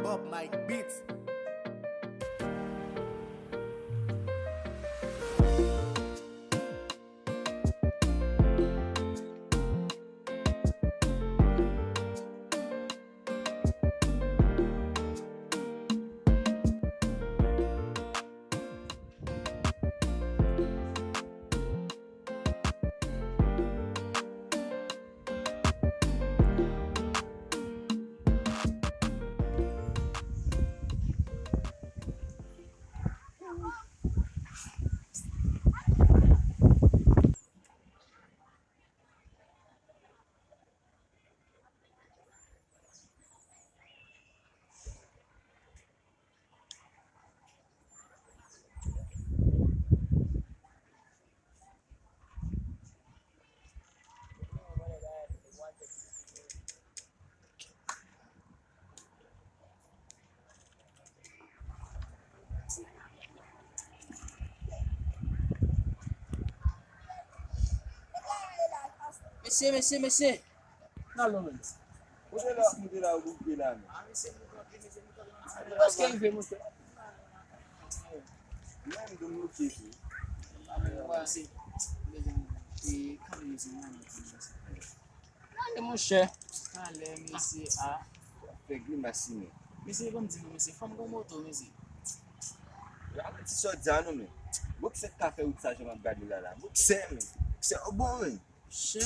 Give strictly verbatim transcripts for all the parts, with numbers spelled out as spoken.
Bob Mike Beats. Mesye, mesye, mesye. Nan lò menm. Kote la, kote la, ou bouke la, men. Paske rive, monchè. Mwen, m te bloke tou. Mwen, se, bezwen, e, kanpe, mesye, mwen, mwen, mwen. Ale, monchè. Ale, mesye, a. Fè grimas, si, men. Mesye, ban m di nou, mesye, fò m gon moto, mesye. Gade ti sòt di a nou, men. Boksè k ka fè wout sa, jan m ap gade la, la. Boksè, men. Boksè, o bon, men. Chè.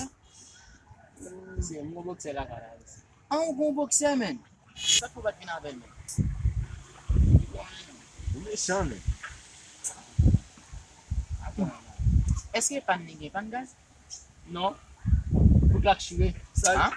Mesye, m gon boksè lakay la, mesye. An, ou gon boksè, men? Sa k fè w pa t vin avè l, men? Ou mechan, men. Èske pàn li gen pàn gaz? Non. Bout la k chire. Sa. An?